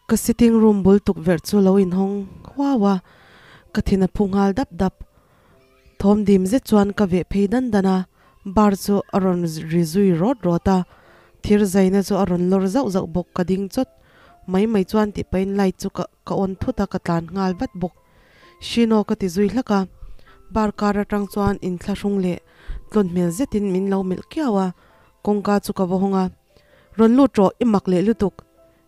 Ka sitting room bul tukverh chu lo inhawng huau a, ka thin a phu nghal dap dap. Thawm dim zet chuan ka veh phei dan dan a, bar chu a rawn ri zui rawt rawt a, thir zaina chu a rawn lawr zauh zauh bawk ka ding chawt mai mai chuan tih pahin light chu ka ka on thut a ka tlan nghal vat bawk. Shino ka ti zui hlak a, bar kar atang chuan inthlahrung leh tlawn hmel zetin min lo melh kiau a, kawngka chu ka va hawng a, Rawn lut rawh i mak leh lutuk,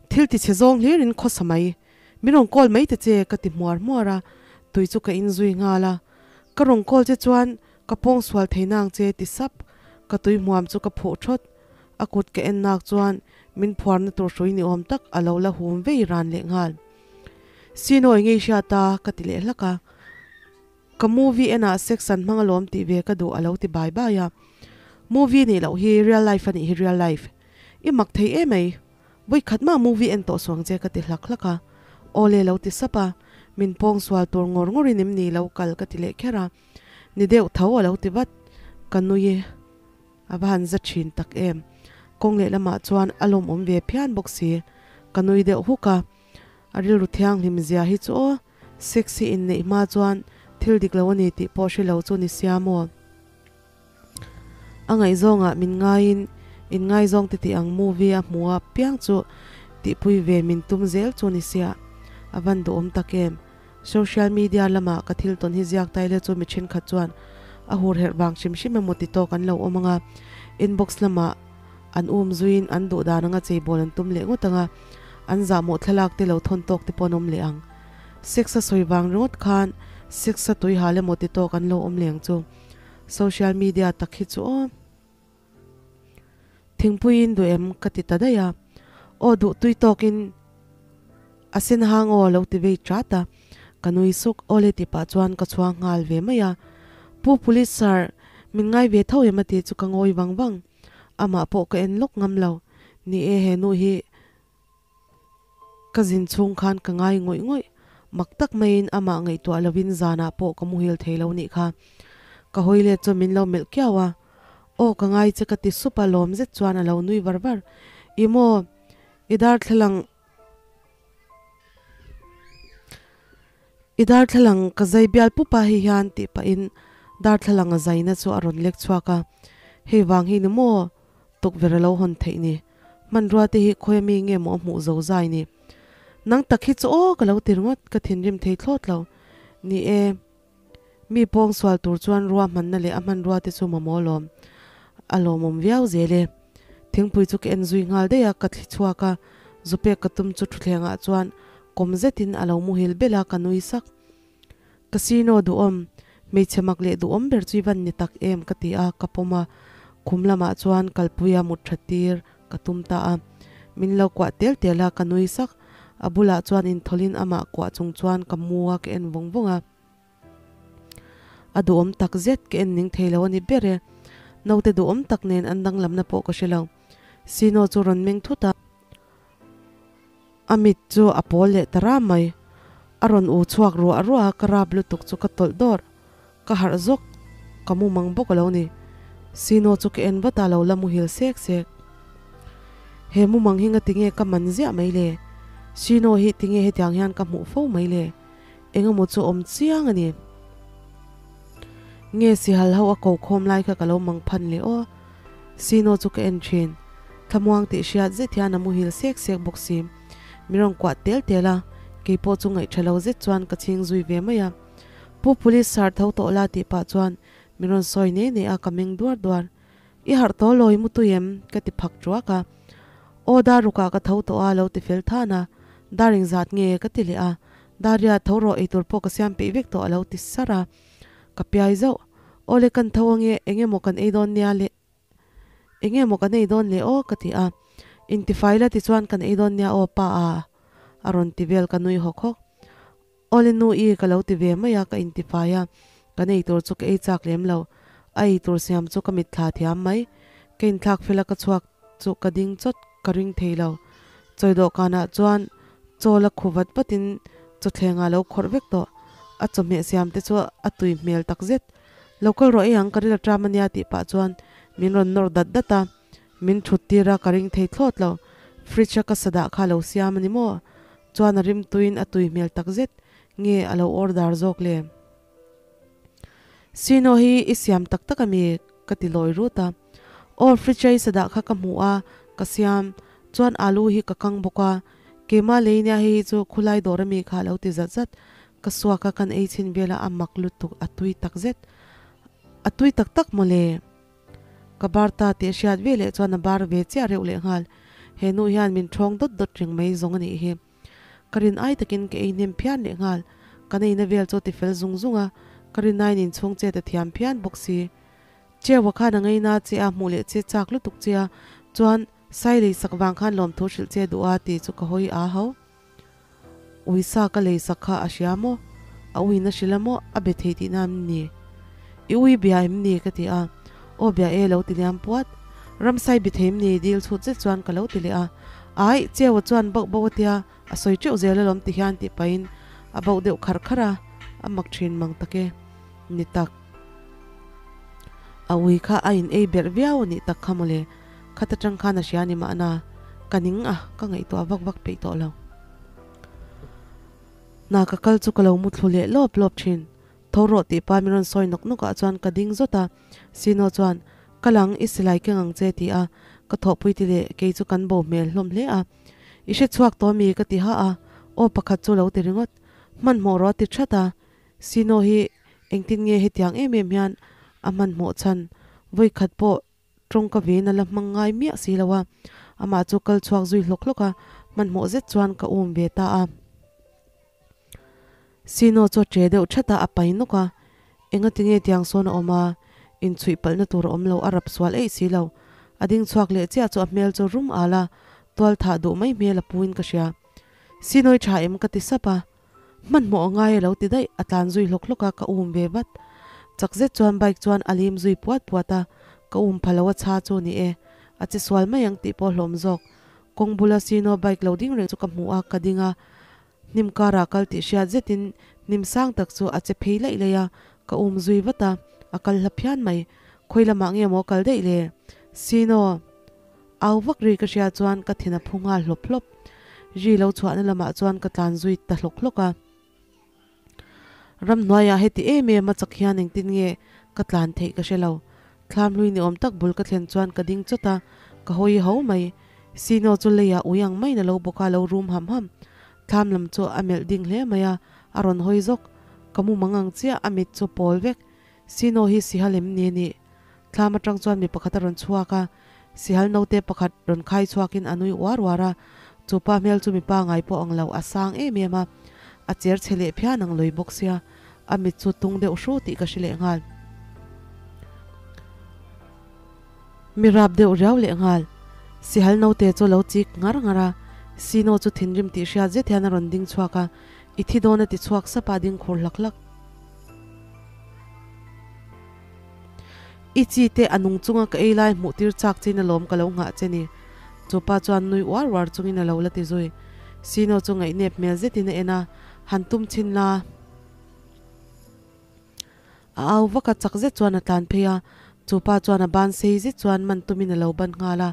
thil ti chhe zawng hlirin khawsa mai, min rawn call mai ta che ka ti hmuar hmuar a, tui chu ka in zui nghal a, ka rawn call che chuan ka pawng sual thei nang che ti sap, ka tui hmuam chu ka phuh thawt, a kut ka en nak chuan min phuarna tur hrui ni awm tak a lo la hum vei ran leh nghal. Sinawi ngei hriat a ka ti leh hlak a. Ka movie enah sex an hmang alawm tih ve ka duh a lo ti bai bai a. Movie nih loh hi real life a nih hi real life. I mak thei em mai. Vawi khat mah movie en tawh suang che ka ti hlak hlak a. Awle lo ti sap a. Min pawng sual tur ngawr ngawr in em ni lo kal ka ti leh kher a. Ni deuh tho a lo ti vat. Ka nui e. A va han za thin tak em. Kawng leh lamah chuan a lawmawm ve phian bawk si. Ka nui deuh huk a. A rilru thianghlim zia hi chu aw, sex hi inneih hma chuan thil dik lo a ni tih pawh hre lo chu ni sia maw? A ngaihzawngah min ngaiin inngaizawng te tih ang movie a hmu a piang chu tihpui ve min tum zel chu ni sia, a van duhawm tak em? Social media lama ka thil tawn hi ziak tai le chu mi thenkhat chuan a hur herh vang hrim hrim emaw ti tawk an lo awm ang a, inbox lamah an um zuiin an duh dan anga cheibawl an tum leh ngawt ang a, an zahmawh thlalak te lo thawn tawk te pawh an awm leh ang. Sex a sawi vang ringawt khan sex a tui hal emaw ti tawk an lo awm leh ang chu. Social media tak hi chu aw. Thingpuiin duh em ka ti ta daih a, aw duh tui tawkin a sen hang aw a lo ti vei chat a, ka nui suk aw le ti pah chuan ka chhuang nghal ve mai a, Pu Police Sir, min ngai ve tho em a ti chu ka ngawi vang vang, amah pawh ka en lawk ngam lo, ni e he nu hi ka zin chhung khan ka ngai ngawih ngawih, mak tak maiin amah ngaihtuah lovin zanah pawh ka muhil thei lo nih kha, ka hawi let chu min lo melh kiau a. Aw ka ngai che ka ti sup a lawm zet chuan a lo nui var var. I maw i darthlalang I darthlalang ka zai bial pup a hei hian tih pahin darthlalang a zaina chu a rawn lek chhuak a. Hei vang hi ni maw tukverh a lo hawn theih ni. Hmanrua te hi khawi ami nge maw a hmuh zo zai ni. Nang tak hi chu aw ka lo ti ringawt ka thinrim thei thlawt lo. Ni e. Mi pawng sual tur chuan ruahmanna leh a hmanrua te chu mamawh lawm a lawmawm viau zel e. Thingpui chu ka en zui nghal daih a, ka thli chhuak a, zu pek ka tum chu thutthlengah chuan kawm zetin a lo muhil belh a, ka nui sak. Casino duhawm, hmeichhe mak leh duhawm ber chu i van ni tak em ka ti a, ka pawm a, khum lamah chuan kalpuia mut tha tir ka tum ta a. Min lo kuah tel tel a, ka nui sak. A bulah chuan inthawlin amah kuah chung chuan ka mu a, ka en vawng vawng a. A duhawm tak zet ka en ning thei lo a ni ber e. Naute duhawm tak nen an danglamna pawh ka hre lo. Sino chu rawn meng thut a. A mit chu a pawl leh ta ram mai. A rawn u chhuak ruah ruah a, ka rap lutuk chu ka tawlh dawrh. Ka harh zawk, ka mu mang bawk a lo ni. Sino chu ka en vat a, lo la muhil sek sek. He mumang hi ngatinge ka man ziah mai le? Sino hi tinge hetiang hian ka hmuh fo mai le? Engemaw chu awm chiang a ni. Nge sihal ho a ko khawm lai kha ka lo mang phan leh aw. Sino chu ka en thin. Thlamuang tih hriat zet hian a muhil sek sek bawk si. Mi rawn kuah tel tel a, keipawh chu ngaih tha lo zet chuan ka chhing zui ve mai a. Pu Police sar tho tawh la tih pah chuan min rawn sawi ne ne a, ka meng duar duar. I harh tawh lawi mu tui em? ka ti phak ṭuak a. Aw dar rukah ka tho tawh a lo ti fel than a, dar engzat nge? ka ti leh a. Daria tho rawh eitur pawh ka siam peih vek tawh a lo ti sar a. Ka piai zauh. Aw le kan tho ange, eng emaw kan ei dawn nia le eng emaw kan ei dawn le aw ka ti a. Intifai la tichuan kan ei dawn nia aw pa a a rawn ti vel ka nui hawk hawk. Awle nu i ka lo ti ve mai a, ka intifai a, kan ei tur chu ka ei chak lem lo. A ei tur siam chu ka mitthla thiam mai. Ka inthlak fel a ka chhuak chu ka ding chawt ka ring thei lo. Chawi dawhkanah chuan chaw la khu vat vatin chawthleng ah lo khawrh vek tawh. A chawhmeh siam te chu a tui hmel tak zet. Lo kal rawh ei ang ka ril a ṭam ania tih pah chuan min rawn nawr dat dat a. Min thut tir a ka ring thei thlawt lo. Fridge a ka sadah kha lo siam a ni maw? Chuan a rim tuiin a tui hmel takzet nge a lo order zawk le? Sino hi i siam tak tak ami? Ka ti lawi rut a. Aw fridge a i sa dah kha ka hmu a, ka siam. Chuan alu hi ka kang bawk a. Keimah lei nia hei hi chu khulai dawr ami kha a lo ti zat zat. Ka suak a kan ei chhin vel a a mak lutuk a tui takzet. A tui tak tak mawle. Ka bar ta tih a hriat ve leh chuan a bar ve chiah reuh leh nghal. He nu hian min ṭhawng dawt dawt reng mai zawng a nih hi. Ka rin ai takin ka ei hnem phian leh nghal. Kan eina vel chu a ti fel zung zung a, ka rin aiin inchhung chet a thiam phian bawk si. Cheua khan a ngaina che a, hmuh leh che chak lutuk che a, chuan Sai lei sak vang khan lawmthu hrilh che duh a tih chu ka hawi a ho. Uisa ka lei sak kha a hria maw? A uiin a hrilh a maw? A be thei tihna em ni? I ui bia em ni? ka ti a. Aw bia e lo ti liam puat. Ramsai bi thei em ni? Dil chhut zet chuan ka lo ti leh a. Aih, Cheua chuan bauh bauh a tia, a sawi teuh zel alawm ti hian tih pahin a bauh deuh kharh kharh a, a mak thin mang tak e. Ni tak. A ui kha a in ei berh viau a nih tak kha mawle. Khat atang khan a hria ni mahna, ka ning a, ka ngaihtuah vak vak peih tawh lo. Hna ka kal chu ka lo mu thlu leh lawp lawp thin. Tho rawh tih pa min rawn sawi nawk nawk ah chuan ka ding zawt a, Sino chuan, Ka lang, i silai keng ang che ti a, ka thawhpui ti leh kei chu kan bo hmel hlawm hle a. I hre chhuak tawh mi ka ti ha a, aw pakhat chu lo ti ringawt. Hmanhmawh rawh a ti that a, Sino hi engtin nge hetiang em em hian a hmanhmawh chhan, vawikhat pawh Tawng ka vein a la hmang ngai miah si lo a, amah chu kal chhuak zui hlawk hlawk a, hmanhmawh zet chuan ka um ve ta a. Sino chu a che deuh that a, a pai nawk a, Engati nge tiang sawn a awm a, inchhuih palhna tur a awm lo, a rap sual eih si lo. A ding chhuak leh chiah chu a hmel chu rum al a, tual thah duh mai hmel a puin ka hria. Sino i tha em ka ti sap a, Hmanhmawh a ngai a lo ti daih, a tlan zui hlawk hlawk a, ka um ve vat. Chak zet chuan bike chuan a lim zui puat puat a, ka um pha lo a chha chu ni e, a che sual mai ang tih pawh hlawm zawk. Kawng bula Sino bike lo ding reng chu ka hmu a, ka ding a, hnim karah kal tih hriat zetin hnim sang tak chu a che phei laih laih a, ka um zui vat a, a kal hla phian mai. Khawi lamah nge maw kal daih le? Sino! Au vak ri ka hria chuan ka thin a phu nghal hlawp hlawp. Ri lo chhuahna lamah chuan ka tlan zui ta hlawk hlawk a. Ramhnuaiah heti em em a chak hian engtin nge ka tlan theih ka hre lo. Thlam hlui ni awm tak bul ka thlen chuan ka ding chawt a, ka hawi ho mai. Sino chu leiah ui ang maiin a lo bawk a, a lo rum ham ham. Thlam lam chu a melh ding hle mai a, a rawn hawi zawk. Ka mu mang ang chiah, a mit chu pawl vek. Sino hi sihal em ni a nih? Thlam atang chuan mi pakhat a rawn chhuak a, sihal naute pakhat rawn khai chhuakin a nui uar uar a. Chu pa hmel chu mipa ngai pawh ang lo, a sang em em a, a cher chhe leh phian ang lui bawk sia, a mit chu tung deuh hru tih ka hre leh nghal. Mi rap deuh riau leh nghal. Sihal naute chu a lo chik ngar ngar a, Sino chu thinrim tih hriat zet hian a rawn ding chhuak a, I thi dawn a ti chhuak sap a, a ding khur hlak hlak. I chi te a nung chunga ka ei lai hmuh tir chak chin alawm ka lo nghah che ni. Chu pa chuan nui uar uar chungin a lo la ti zui. Sino chu ngaihnep hmel zetin a en a, han tum chhin la. A au vak a, chak zet chuan a tlan phei a, chu pa chuan a ban sei zet chuan man tumin a lo ban nghal a.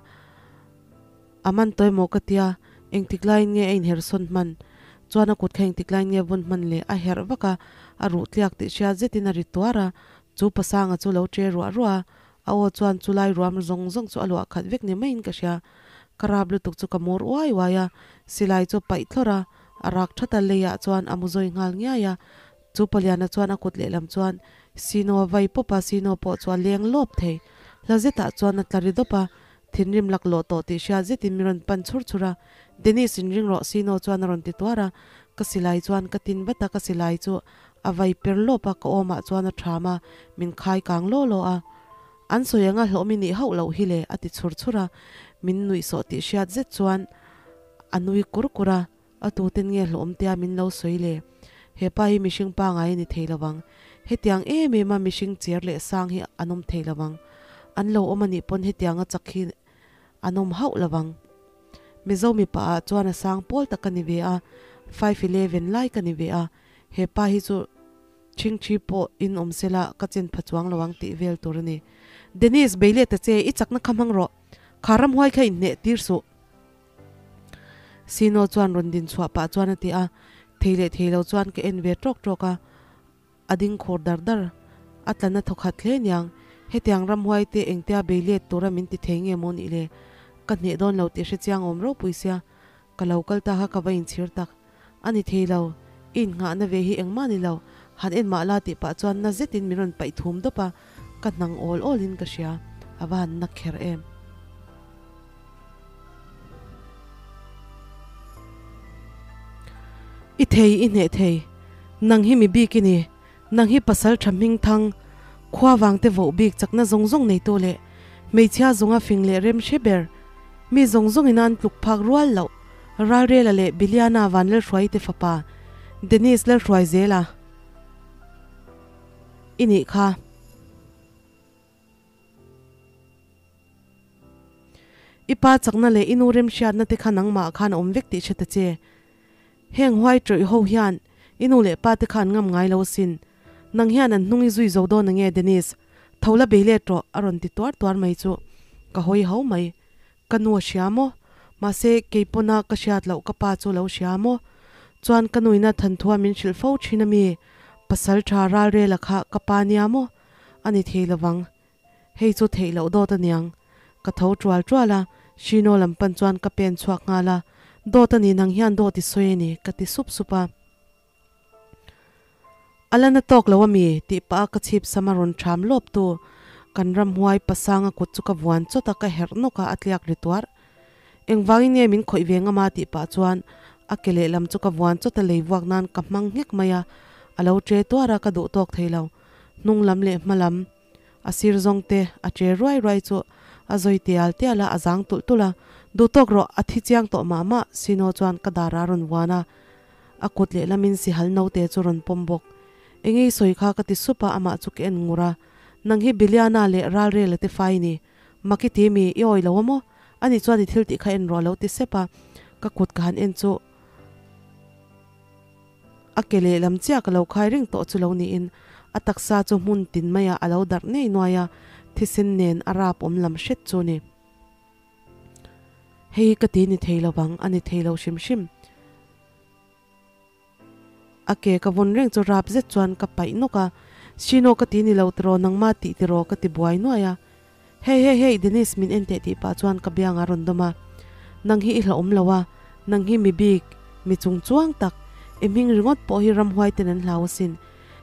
A man tawi maw ka tia, engtik laiin nge a inhersawn hman? Chuan a kut kha engtik laiin nge vun hman le? A herh vak a, a ruh tliak tih hriat zetin a ri tuar a, chu pasanga chu lo che ruah ruah a, a aw chuan chu lai ruam zawng zawng chu a luah khat vek ni maiin ka hria. Ka rap lutuk chu ka mur uai uai a, silai chu a paih thlawrh a, a rak that a, leiah chuan a mu zawi nghal ngiai a, chu paliana chuan a kut lehlam chuan Sino a vai pawp a, Sino pawh chu a leng lawp thei. Hla zetah chuan a tla ri dawp a, Thinrim laklawh tawh tih hriat zetin min rawn pan chhur chhur a, Dennis in ring rawh Sino chuan a rawn ti tuar a, ka silai chuan ka tin vat a, ka silai chu a vai per lawp a, ka awmah chuan a ṭham a, min khai kang law law a. An sawi anga hlawhmi nih hauh loh hi le a ti chhur chhur a, min nuih sawh tih hriat zet chuan a nui kur kur a, A tuten nge hlawhawm tia min lo sawi le? He pa hi mihring pangai a ni thei lo vang. Hetiang em em a mihring cher leh sang hi an awm thei lo vang. An lo awm a nih pawn hetianga chak hi an awm hauh lo vang. Mizo mipa ah chuan a sang pawl tak ka ni ve a, 5'11 lai ka ni ve a, he pa hi chu ṭhingṭhi pawh in awm sela ka chen pha chuang lo ang tih vel tur a ni. Dennis, bei leh ta che, i chakna kha hmang rawh. Kha ramhuai kha inhneh tir suh. Sino chuan rawn din chhuah pah chuan a ti a, thei leh thei lo chuan ka en ve tawk tawk a, a ding khur dar dar. A tlan a thaw khat hle niang, hetiang ramhuai te engtia bei let tura min ti thei nge maw nih le? Ka hneh dawn lo tih hre chiang awm ropui sia, ka lo kal ta kha ka va inchhir tak. A ni thei lo, i innghahna ve hi engmah ni lo, han en mah la tih pah chuan na zetin min rawn paih thum dawp a, ka hnang awl awlin ka hria, a va han na kher em. I thei, i hneh thei, nang hi mi bik i ni, nang hi pasal tha hming thang, khua vangte voh bik chakna zawng zawng neitu leh hmeichhia zawnga fing leh rem hre ber, mi zawng zawngin an tluk phak rual loh, Ralrela leh Biliana Vanlalhruaite fapa Dennis Lalhruaizela i nih kha. I pa chakna leh i nu remhriatna te kha nangmah khan a awm vek tih hre ta che. Heng huai tawih ho hian i nu leh pa te kha an ngam ngai lo asin. Nang hian an hnung i zui zo dawn ange Dennis, tho la bei let rawh a rawn ti tuar tuar mai chu ka hawi ho mai. Ka nu a hria maw? Mahse kei pawna ka hriat loh ka pa chu lo hria maw? Chuan ka nuina thanthua min hrilh fo thin a mi? Pasal tha ralrela kha ka pa nia maw? A ni thei lovang. Hei chu theih loh dawt a niang. Ka tho tual tual a, Shino lam pan chuan ka pen chhuak nghal a, Dawt a ni nang hian dawt i sawi a ni, ka ti sup sup a. A la na tawk lo a mi? tih pah a ka chhip sam a rawn ṭham lawp tu. Kan ramhuai pasanga kut chu ka vuan chawt a, ka herh nawk a, a tliak ri tuarh. Engvangin nge min khawih ve ngam a? tih pah chuan a ke lehlam chu ka vuan chawt a, lei vuak nan ka hmang nghek mai a, a lo ṭe tuar a, ka duh tawk thei lo. Hnung lam leh hma lam a sir zawng te a che ruai ruai chu a zawi tial tial a, a zang tulh tulh a, Duhtawk rawh, a thi chiang tawh mah mah, Sino chuan ka dar a rawn vuan a, a kut lehlamin sihal naute chu rawn pawm bawk. Engei sawi kha ka ti sup a, amah chu ka en ngur a, Nang hi Biliana leh Ralrela te fai ni, Maki ti mi, i awi lo a maw? Ani chuan i thil tih kha en rawh a lo ti sep a, ka kut ka han en chu A ke lehlam chiah ka lo khai reng tawh chu lo niin a taksa chu hmun tin maiah a lo darh ngei nuai a, thisen nen a rap awm lam hret chu ni. Hei ka ti ni thei lovang, a ni thei lo hrim hrim. A ke ka vawn reng chu rap zet chuan ka paih nawk a, Shino ka ti ni lo tiraw nangma tih tiraw ka ti buai nuai a. Hey hey hey Dennis min en teh tih pah chuan ka biang a rawn dawm a, Nang hi i hlauhawm lo a, nang hi mi bik, mi chung chuang tak, i hming ringawt pawh hi ramhuai ten an hlau asin.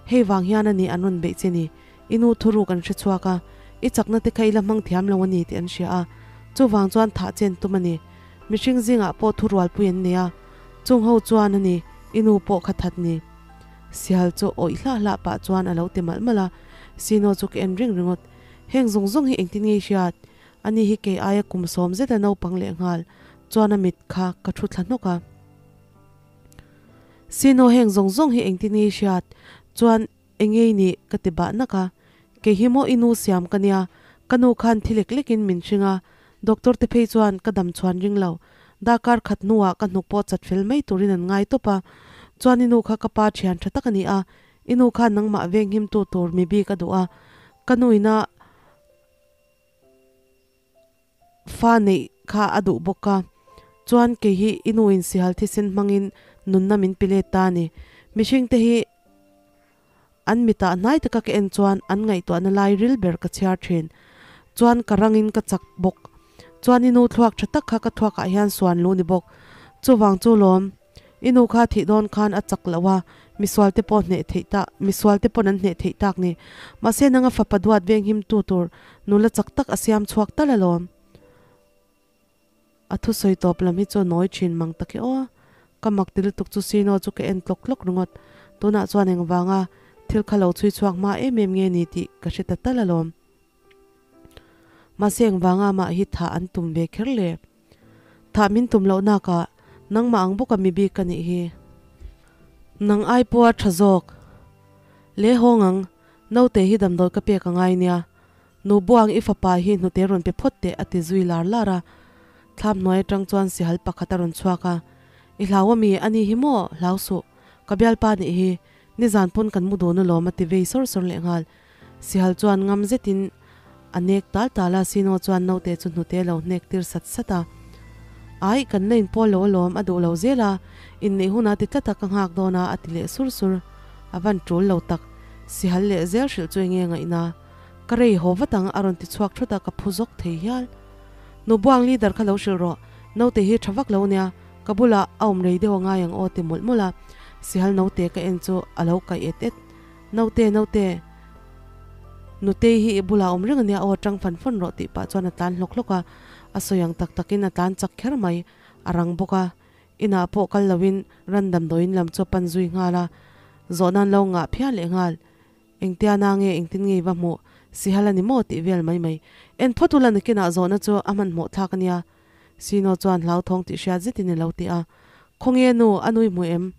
Hei vang hian a ni an rawn beih che ni, i nu thuruk an hre chhuak a, i chakna te kha i la hmang thiam lo a ni tih an hria a, chuvang chuan thah chen tum a ni. Mihring zingah pawh thurualpui an nei a, chung ho chuan a ni i nu pawh kha that ni. Sihal chu awih hlah hlah pah chuan a lo ti malh malh a, Sino chu ka en ring ringawt. Heng zawng zawng hi engtin nge i hriat? Ani hi kei aia kum sawm zeta naupang lehnghal chuan a mit kha ka thu thla hnawk a. Sino heng zawng zawng hi engtin nge i hriat? Chuan enge i nih? Ka ti bah nak a. Kei hi maw i nu siam ka nia, ka nu khan thi lek lekin min hring a, doctor te phei chuan ka dam chhuan ring lo, darkar khat hnuah ka hnuk pawh chat fel mai turin an ngai tawp a, chuan i nu kha ka pa thian tha tak a ni a, I nu khan nangmah venghimtu tur mi bik a duh a, ka nuina fa neih kha a duh bawk a, chuan kei hi i nu in sihal thisen hmangin nunna min pe let ta a ni. Mihring te hi an mitah hnai taka ka en chuan an ngaihtuahna lai ril ber ka chhiar thin. Chuan ka rangin ka chak bawk. Chuan i nu thluak tha tak kha ka thluakah hian suan lu ni bawk. Chuvang chu lawm. I nu kha thih dawn khan a chak loh a, misual te pawh hneh theih tak, misual te pawn an hneh theih tak ni. Mahse nanga fapa duat venghim tu tur nula chak tak a siam chhuak tal alawm. A thusawi tawp lam hi chu a nawi thin mang tak e aw. Ka mak ti lutuk chu Sino chu ka en tlawk tlawk ringawt. Tunah chuan engvanga thil kha lo chhui chhuak hma em em nge ni tih ka hre ta tal alawm. Mahse engvanga mah hi thah an tum ve kher le. Thah min tum loh nakah nangmah ang bawka mi bik ka nih hi. Nang ai pawha tha zawk. Le haw ngang, naute hi damdawi ka pek a ngai nia. Nu Buang i fapa hi hnute rawn pe phawt teh a ti zui lar lar a. Thlam hnuai atang chuan sihal pakhat a rawn chhuak a. I hlau a mi, a ni hi maw? Hlau suh. Ka bialpa nih hi. Nizan pawn kan mu dun alawm a ti vei sawr sawr lehnghal. Sihal chuan ngam zetin a nek tal tal a, Sino chuan naute chu hnute lo hnek tir sat sat a. Aih, kan la inpawl lo alawm, a duh lo zel a, inneih hunah ti tlat a ka nghak dawn a, a ti leh sur sur. A van tul lo tak, sihal leh zel hrilh chu enge ngaihna? Ka rei haw vat ang, a rawn ti chhuak thut a, ka phu zawk thei hial. Nubuang leader kha lo hrilh rawh, naute hi tha vak lo nia, ka bulah a awm rei deuh a ngai ang aw ti mawlh mawlh a, sihal naute ka en chu a lo kaih et et. Naute, naute, nutei hi i bulah a awm reng ania aw, tang fan fan rawh tih pah chuan a tlan hlawk hlawk a, a sawi ang tak takin a tlan chak kher mai, a rang bawk a, inah pawh kal loin ran damdawiin lam chu a pan zui nghal a, zawhna an lo ngah phian leh nghal. Engtia na nge engtin nge i va hmuh? Sihal a ni maw? tih vel mai mai. En phawt ula nakinah zawhna chu a hmanhmawh thlak a nia. Sino chuan hlauthawng tih hriat zetin a lo ti a. Khawnge nu, a nui hmu em?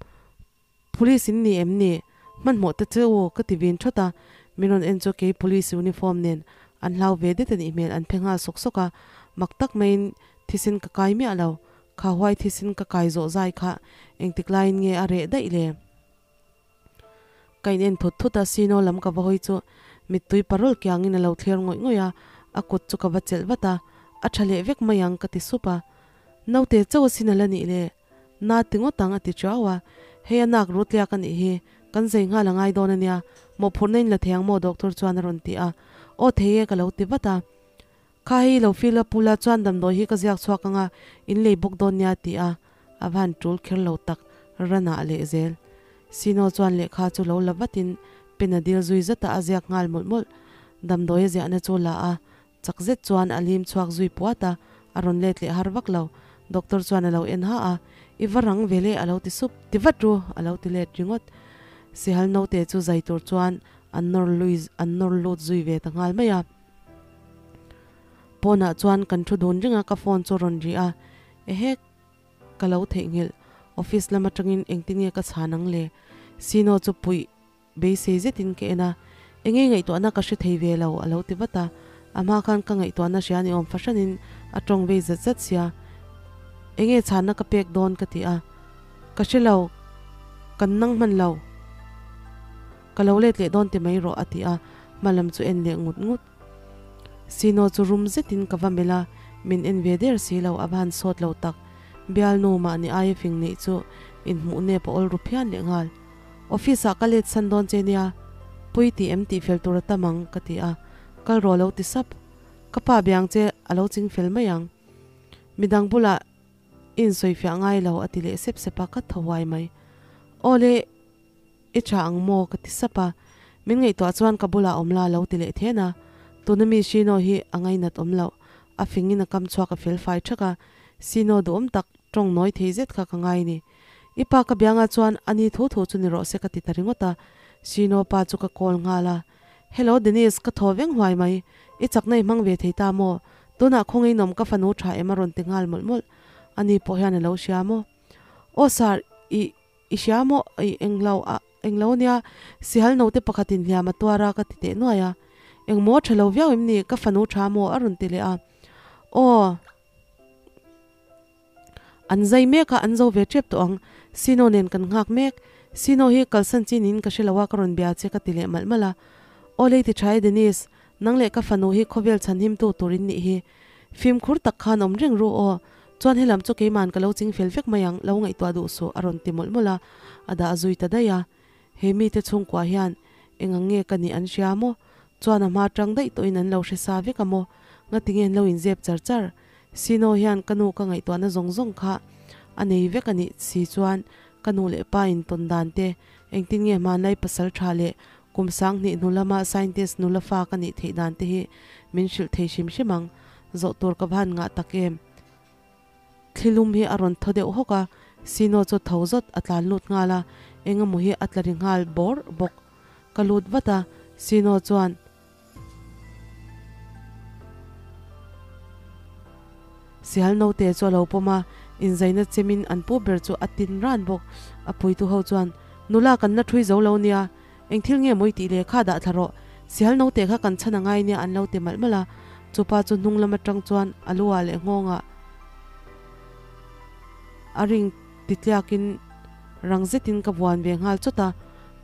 Police in ni em ni? Hmanhmawh ta che u, ka ti vin thawt a. Min rawn en chu kei police uniform nen an hlau ve det a nih hmel an phe nghal sawk sawk a. Mak tak maiin thisen ka kai miah lo. Kha huai thisen ka kai zawh zai kha engtik laiin nge a reh daih le? Ka in en thut thut a, Sino lam ka va hawi chu mittui parul kiangin a lo thlir ngawih ngawih a, a kut chu ka va chelh vat a, a tha leh vek mai ang ka ti sup a. Naute chauh asin a la nih le, na ti ngawt ang a ti tiau a, hei a nak rut liak a nih hi, kan zei nghal a ngai dawn a nia, mawhphurhna in la thei ang maw doctor chuan a rawn ti a, aw thei e ka lo ti vat a. Kha hei lo feel a pula chuan damdawi hi ka ziak chhuak anga in lei bawk dawn nia ti a, a van tul kher lo tak ranah leh zel. Sino chuan lehkha chu lo la vatin pen a dil zui zat a, a ziak nghal mawlh mawlh. Damdawi a ziahna chu la a, chak zet chuan a lim chhuak zui puat a, a rawn let leh har vak lo. Doctor chuan a lo en ha a, I va rang ve le a lo ti sup, ti vat ru a lo ti let ringawt. Sihal naute chu zai tur chuan an nawr lui an nawr lut zui ve ta nghal mai a. Pawnah chuan kan thu dun ring a, ka phone chu a rawn ri a, Ehe, ka lo theihnghilh, office lam atangin engtin nge ka chhan ang le? Sino chu puih beisei zetin ka en a, Enge ngaihtuahna ka hre thei ve lo a lo ti vat a, a hma khan ka ngaihtuahna hria ni awm fahranin a tawng vei zat zat sia, Enge chhanna ka pek dawn ka ti a, Ka hre lo, kan nang hman lo. Ka lo let leh dawn ti mai rawh a ti a, hma lam chu en leh ngut ngut. Sino chu rum zetin ka va melh a, min en ve der si lo, a va han sawt lo tak. Bialnu mahni aia fing neih chu inhmuh nep a awl ru phian leh nghal. Office ah ka let san dawn che nia, pui ti em tih fel tur a tam ang ka ti a, kal rawh lo ti sap. Ka pa biang che a lo ching fel mai ang. Midang bulah i insawifiah ngai lo a ti leh sep sep a, ka thaw huai mai. Aw le. I tha ang maw? ka ti sap a, min ngaihtuah chuan ka bulah awm la lo ti leh then a, tuna mi Shino hi a ngainat awm loh, a fingin a kam chhuak a fel fai thak a, Shino duhawm tak tawng nawi thei zet kha ka ngai ni. I pa ka biangah chuan a ni thu thu chu ni rawh se ka ti ta ringawt a, Shino pa chu ka call nghal a, Hello Denise, ka thaw veng huai mai, i chakna i hmang ve thei ta maw? Tunah khawngaih nawm ka fanu tha em a rawn ti nghal mawlh mawlh, ani pawh hian a lo hria maw? Aw sir, i. I hria maw? I englo a, englo ania, sihal naute pakhatin hliam a tuar a ka ti teh nuai a. Engmaw tha lo viau em ni? Ka fanu tha maw? A rawn ti leh a. Aw. An zai mek a, an zo ve tep tawh ang. Sino nen kan nghak mek. Sino hi kalsan chi niin ka hre lo a, ka rawn bia che ka ti leh malh malh a. Aw lei ti tha e Denise, nang leh ka fanu hi khawvel chhanhimtu tur in nih hi. Fimkhur tak khan awm reng ru aw. Chuan helam chu keiman ka lo ching fel vek mai ang, lo ngaihtuah duh suh a rawn ti mawlh mawlh a, a dah zui ta daih a. He mite chhungkua hian eng ang nge ka nih an hria maw? Chuan a hma tang daih tawhin an lo hre sa vek a maw? Ngatinge an lo inzep char char? Sino hian ka nu ka ngaihtuahna zawng zawng kha a nei vek a nih si chuan ka nu leh pa in tawn dan te, engtin nge hmanlai pasal tha leh kum sanghnih hnu lama scientist nula fa ka nih theih dan te hi min hrilh thei hrim hrim ang. Zawh tur ka va han ngah tak em? Thlilum hi a rawn thaw deuh hawk a, Sino chu tho zawt a tlan lut nghal a, eng emaw hi a tla ri nghal bawr bawk. Ka lut vat a, Sino chuan Sihal naute chu a lo pawm a, inzaina chemin an pu ber chu a tin ran bawk. A puitu ho chuan, Nula kan la thui zo lo nia, Eng thil nge mawi tih leh kha dah thla rawh, sihal naute kha kan chhan a ngai nia an lo ti malh malh a. Chupa chu hnung lam atang chuan a lu ah leh nghawng ah a ring ti tliak in rang zet in ka vuan ve nghal chawt a.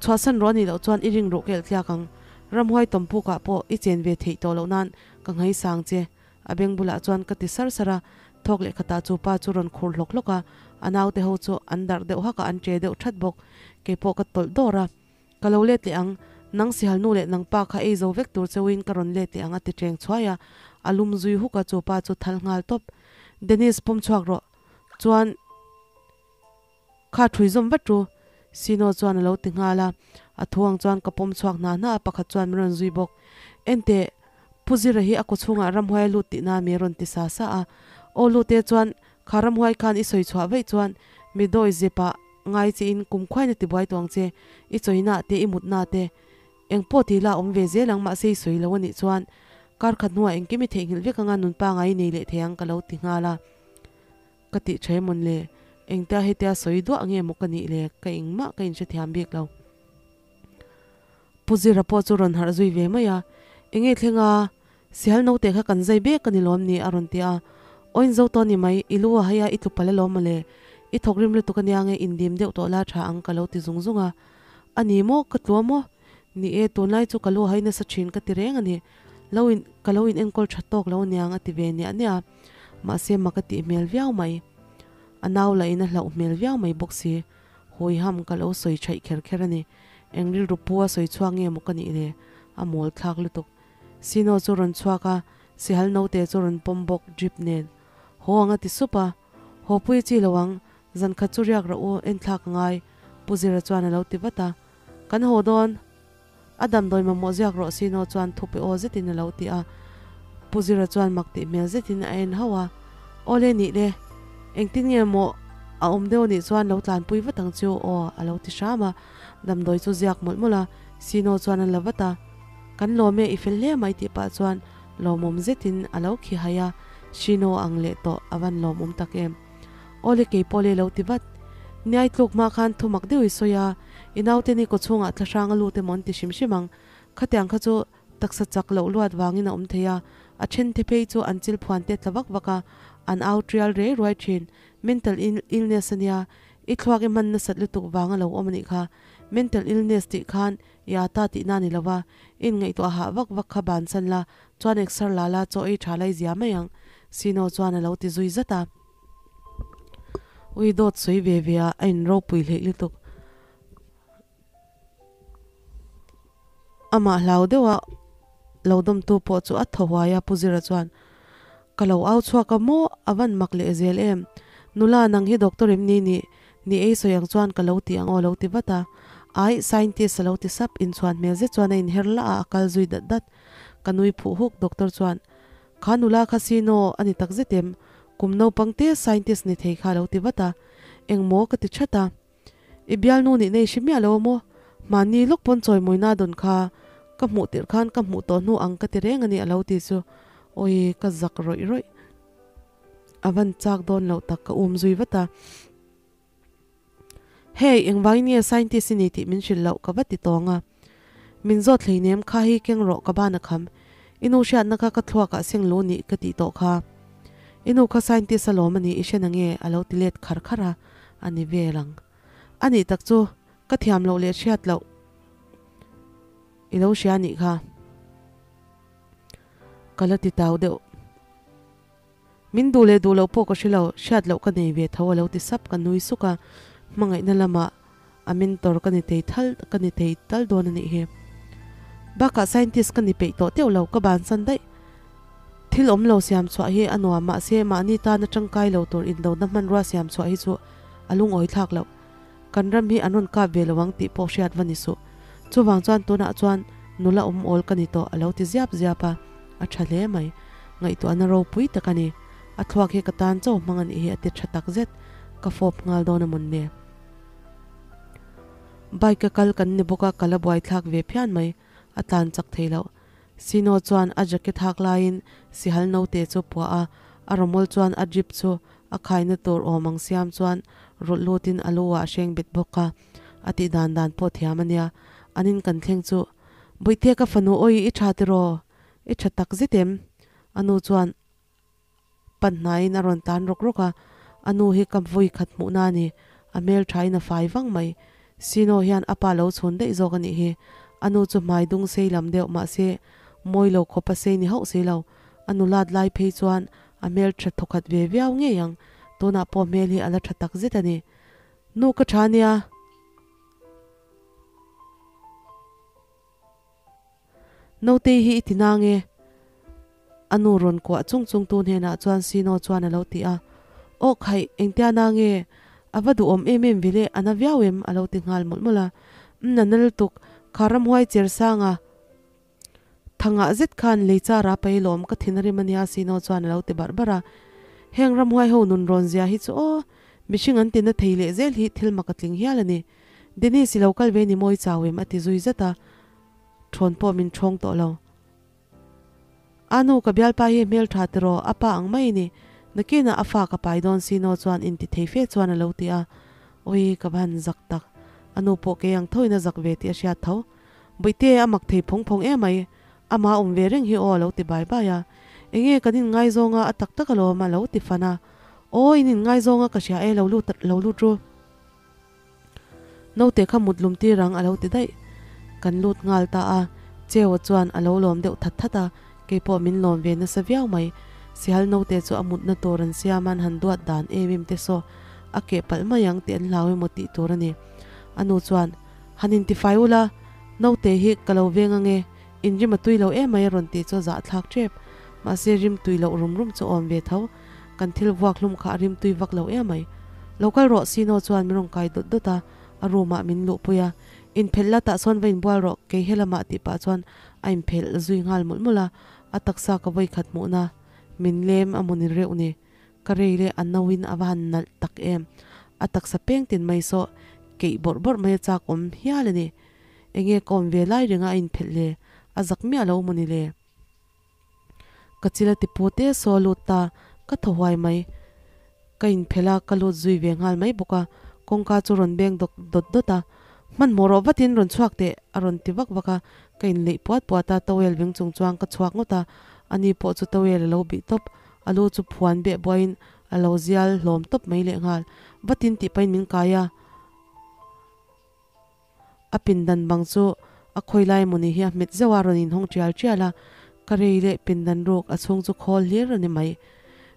Chhuahsan rawh anih loh chuan i ring ruh kelh tliak ang. Ramhuai tawmpuk ah pawh i chen ve theih tawh loh nan ka nghaisang che a beng bulah chuan ka ti sar sar a. Thawk leh khatah chu pa chu rawn khur hlawk hlawk a, a naute ho chu an darh deuh hak a, an che deuh that bawk. Keipawh ka tawlh dawr a, Ka lo let leh ang, nang sihal nu leh nang pa kha ei zo vek tur cheuhin ka rawn let leh ang a ti cheng chhuai a, a lum zui huk a, chu pa chu thal nghal tawp. Dennis pawm chhuak rawh. Chuan kha thui zawm vat ru. Sino chuan a lo ti nghal a, a thu ang chuan ka pawm chhuak hna hna a, pakhat chuan min rawn zui bawk. Enteh, Pu Zira hi a kawchhungah ramhuai a lut tihna mi rawn ti sa sa a. Aw lut e chuan kha ramhuai khan i sawi chhuah vaih chuan mi dawi zepah ngai che in kum khuain a ti buai tawh ang che, i chawina te i mutna te eng pawh tih la awm ve zel ang mahse i sawi lo a nih chuan kar khat hnuah engkim i theihnghilh vek anga nun pangai i nei leh thei ang ka lo ti nghal a. Ka tih tha emawn le? Engtia hetia sawi duah nge maw ka nih le? Ka engmah ka inhrethiam bik lo. Pu Zira pawh chu rawn harh zui ve mai a, Enge thleng a, Sihal naute kha kan zai bek a ni lawm ni? a rawn ti a. Aw in zo tawh ni mai, i lu a hai a, i tlu palh alawm mawle. I thawk rim lutuk ania nge indim deuh tawh la tha ang ka lo ti zung zung a. A ni maw? Ka tlu a maw? Ni e, tunlai chu ka lu a hai nasa thin ka ti reng a ni. Lo in, ka lo in enkawl tha tawk lo aniang a ti ve niah niah a. Mahse mak a tih hmel viau mai. A nau lah in a hlauh hmel viau mai bawk si. Hawiham ka lo sawi thaih kher kher a ni. Eng rilru pu a sawi chhuak nge maw ka nih le? A mawl thlak lutuk. Sino chu rawn chhuak a, sihal naute chu rawn pawm bawk drip nen. Haw ang a ti sup a. Haw pui chi lo ang, zan khat chu riak rawh u, en thlak a ngai, Pu Zira chuan a lo ti vat a. Kan haw dawn. A damdawi mamawh ziak rawh Sino chuan thupe aw zetin a lo ti a. Pu Zira chuan mak tih hmel zetin a en hauh a. Awle nih le, engtin nge maw a awm deuh anih chuan lo tlanpui vat ang chu aw a lo ti hram a. Damdawi chu ziak mawlh mawlh a, Sino chuan a la vat a. Kan lawm e, i fel hle mai tih pah chuan lawmawm zetin a lo khi hai a, Sino ang leh tawh a van lawmawm tak em. Awle kei pawh le lo ti vat. Niai tluk hma khan thu mak deuh i sawi a, i naute ni kawchhungah thlahrang a lut emaw an ti hrim hrim ang. Khatiang kha chu taksa chak loh luat vangin a awm thei a, a then te phei chu an chil phuan te tla vak vak a, an au tial rei ruai thin. Mental illness a nia, i thluak i hman nasat lutuk vang a lo awm a nih kha. Mental illness tih khan i ata tihna a ni lo va, i inngaihtuah hah vak vak kha bansan la, chuan exer la la chaw ei tha lai zia mai ang, Sino chuan a lo ti zui zat a. Ui dawt sawi ve ve a, a in ropui hleih lutuk. Amah hlau deuha lo dawmtu pawh chu a thaw huai a, Pu Zira chuan, Ka lo au chhuak a maw? A van mak leh zel em? Nula, nang hi doctor em ni nih? Ni ei sawi ang chuan ka lo ti ang aw lo ti vat a. Ai, scientist a lo ti sap, inchhuan hmel zet chuan a inher lah a, a kal zui dat dat. Ka nui phuh huk, doctor chuan, Kha nula kha sino a ni tak zet em? Kum naupang te scientist ni thei kha a lo ti vat a. Engmaw ka ti that a. I bialnu nih nei hri miah lo a maw? Mahni lawk pawn chawimawina dawn kha ka hmuh tirh khan ka hmuh tawh hnu ang ka ti reng a ni a lo ti chu. Awi ka zak rawih rawih. A van chak dawn loh tak ka um zui vat a. Hey, engvangin nge scientist i ni tih min hrilh loh ka va ti tawng a. Min zawt hleinem kha hi keng rawh ka ban a kham. I nu hriatna kha ka thluakah seng lu nih ka tih tawh kha. I nu kha scientist a lawm a ni i hre na nge a lo ti let khar khar a, a ni vel ang. A nih tak chu ka thiam loh leh hriat loh i lo hria nih kha. Ka la ti tau deuh. Min duh leh duh loh pawh ka hre lo, hriat loh ka nei ve tho a lo ti sap, ka nui suk a, hmangaihna lamah a mentor ka ni thei thal ka ni thei tal dawn a nih hi. Bakah scientist ka ni peih tawh teuh lo, ka bansan daih. Thil awm lo siam chhuah hi a nuam mahse mahni tana tangkai lo tur indona hmanrua siam chhuah hi chu a lungawi thlak loh. Kan ram hi an rawn kap ve lo ang tih pawh hriat va ni suh. Chuvang chuan tunah chuan nula awm awl ka ni tawh a lo ti ziap ziap a, a tha hle mai. Ngaihtuahna ropui tak a ni. A thluak hi ka tan cho hmang a nih hi a ti tha tak zet. Ka fawp nghal dawn a mawn le. Bike a kal kan ni bawk a, ka la buaithlak ve phian mai. A tlan chak thei loh. Sino chuan a jacket hak laiin sihal note chu puah a, a rawmawl chuan a drip chu A khaina tur awm ang siam chuan rawlh lutin a lu ah a hreng bet bawk a, a tih dan dan pawh thiam a nia. An in kan thleng chu, Bawihte ka fanu awi i tha tiraw? I tha tak zet em? A nu chuan pan hnaiin a rawn tan rawk rawk a, a nu hi ka vawi khat hmuhna a ni, a hmel thain a fai vang mai. Sino hian a pa lo chhun daih zawk a nih hi. A nu chu hmai dung sei lam deuh mahse mawi lo khawp a sei ni hauh si lo. A nulat lai phei chuan. A hmeltha thawkhat ve viau ngei ang, tunah pawh hmel hi a la tha tak zet a ni. Nu ka tha nia. Nautei hi i ti nang e. A nu rawn kuah chung chung tu hnenah chuan Sino chuan a lo ti a. Aw khaih, engtia na nge? A va duhawm em em vile, a na viau em? a lo ti nghal mawlh mawlh a. Umm na na lutuk, kha ramhuai cher sanga thangah zet khan lei chara pai lawm ka thin a rim ania Sino chuan a lo ti barh barh a. Heng ramhuai ho nun rawn zia hi chu aw, mihring an tina thei leh zel hi thil mak a tling hial a ni. Dennis i lo kal ve ni mawi chau em a ti zui zat a, thawn pawh min thawng tawh lo. A nu ka bialpa hi hmeltha tiraw a pa ang mai ni, nakinah a fa ka pai dawn si no chuan inti thei fe chuan a lo ti a, awii ka va han zak tak, a nu pawh kei ang thoin a zak ve tih a hriat tho. Bawihte a mak thei phawng phawng emai, amah awm ve reng hi aw a lo ti bai bai a, enge kan inngaizawng a a tak tak alawm a lo ti fan a, aw in inngaizawng a ka hria e lo lut lo lut ru. Naute kha mut lum tir ang a lo ti daih. Kan lut nghal ta a, Cheu-a chuan a lo lawm deuh that that a, keipawh min lawm ve nasa viau mai. Sihal naute chu a mutna tur an siam a, an han duat dan em em te saw a keh palh mai ang tih an hlau emaw tih tur a ni. A nu chuan, Han intifai ula, naute hi ka lo veng ange, in rim a tui lo em mai a rawn tih chu a zahthlak tep. Mahse rim tui loh rum rum chu a awm ve tho. Kan thil vuak hlum kha a rim tui vak lo em mai. Lo kal rawh Sino chuan min rawn kai dawt dawt a, a room ah min luhpui a. Inphelh la tah sawn va inbual rawh, kei helamah tih pah chuan a inphelh zui nghal mawlh mawlh a, a taksa ka vawi khat hmuhna min lem a mawni reuh ni. Ka rei leh a no in a va han nalh tak em. A taksa peng tin mai saw keih bawrh bawrh mai a chak awm hial a ni. Enge ka awm ve lai renga a inphelh le, a zak miah lo mawni le. Ka chil a ti pu te saw a lut ta, ka thaw huai mai. Ka inphelh a, ka lut zui ve nghal mai bawk a, kawngka chu rawn beng dawk dawt dawt a. Hmanhmawh rawh vatin rawn chhuak teh a rawn ti vak vak a, ka inleih puat puat a, towel veng chung chuan ka chhuak ngawt a, ani pawh chu towel a lo bih tawp, a lu chu phuan beh buaiin a lo zial hlawm tawp mai lehnghal. Vatin tih pahin min kai a. A pindan bang chu a khawi lai emaw ni hi a hmet zeuh a, rawn inhawng tial tial a, ka rei leh pindan ruk a chhung chu khawl hlir a ni mai.